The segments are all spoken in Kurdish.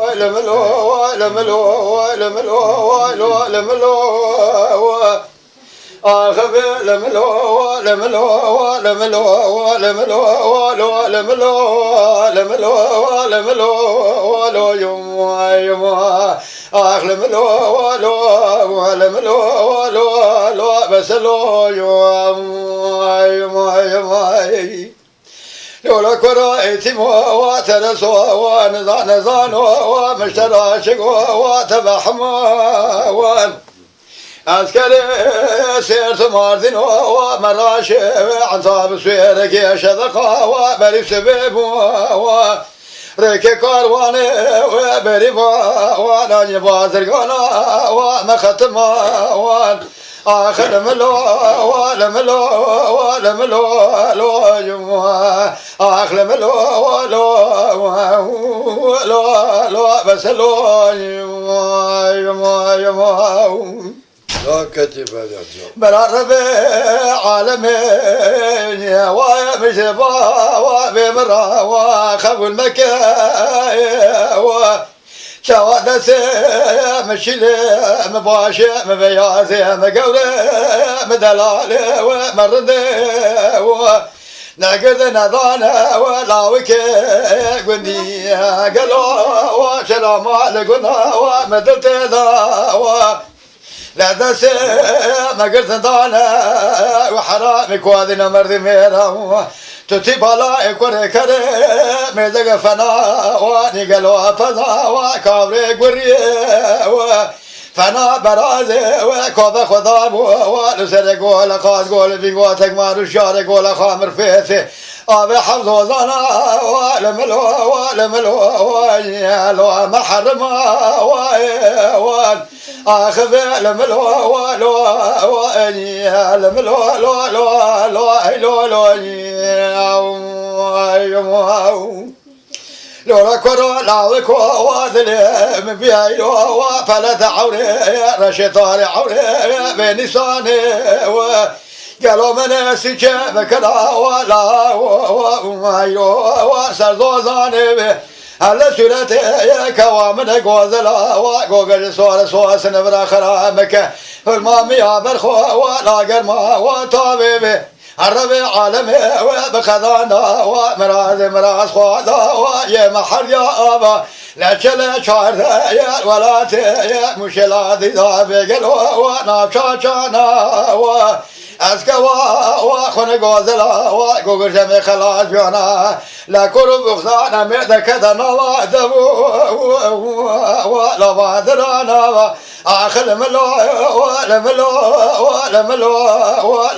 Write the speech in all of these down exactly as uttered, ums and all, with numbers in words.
Lemilo, lemilo, lemilo, lemilo, lemilo. Ax, lemilo, lemilo, lemilo, lemilo, lemilo, lemilo, lemilo, lemilo, lo, yum, yum. Ax, lemilo, lo, lemilo, lo, lo, bes lo, yum, yum, yum. Lola kura êtîmo wa tereso wa niza-, nezano wa miştera şigo wa tebehma wan. Eskerê sêrt Mardîno wa meraşê ve enta bi suêrekê şedeqa wa berî sibê bû wa. Rêkê karwanê we berî va wan, anî bazirgana wa mexetima wan. Ax, lemilo, lemilo, lemilo, lo, yum. Ax, lemilo, lo, lo, lo, bes lo, yum, yum, yum. Ya ketî bela can. Bera Rebê alemê, wa ye mişeba, wa bê mira, wa qebûl meke, wa. Çawa destê mi şîlê, mi başê, mi beyazê, mi gewrê, mi delalê, we mi rindê, we negirde nedane, we lawikê gundî, gelo, we şerama li guna, we mi dil tê da, we. Li destê me girtin dane û heramî ku dîna merdî mêra. Tu tî bala ê kurê kerê mêzege fena, wanî gelo peza wa kavrê guriyê we. Fena berazê we kobe xwe da bû, wa li serê gole qaz gole bî, wa tekmar û şarê gole xamir fêsê. Avê hevzozana wa li milo, wa li milo, wa yê lo me herima, wa ê, wa. Axivê li milo, wa lo, wa ê, li milo, lo, lo, lo, ey lo, lo, ey, ey, ey. Lora koro lawiko wa dilê min biyaylo wa pelete ewrê, reşê tarê ewrê, bê nîsanê we. Gelo min sîçe bikira wa la, wa, wa, wa, wa, wa, serzozanê we. Hele sûretê ye kewa min e gozela wa, gogel sore sosin vira xera mike. Hilma miya berxo wa, la germa wa tavê we. Her revê alemê we bi qedana wa, mirazê miraz xwe da wa, yê me herya ava. Leçele çarde ye welatê ye, muşela dîda vê gelo wa, navça çana wa. Ez ke wa, wa xwe ne gozela wa, gogirjemê xelas biyana. Le kur û buxdan em ê deke de nava dev û, û, û, û, lava dirana va. Axil milo, le milo, le milo,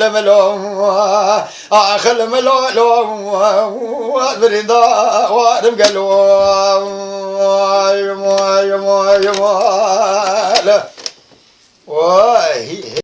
le milo. Axil milo, lo, birinda, rim gelo. Ay, ay, ay, ay. Vay,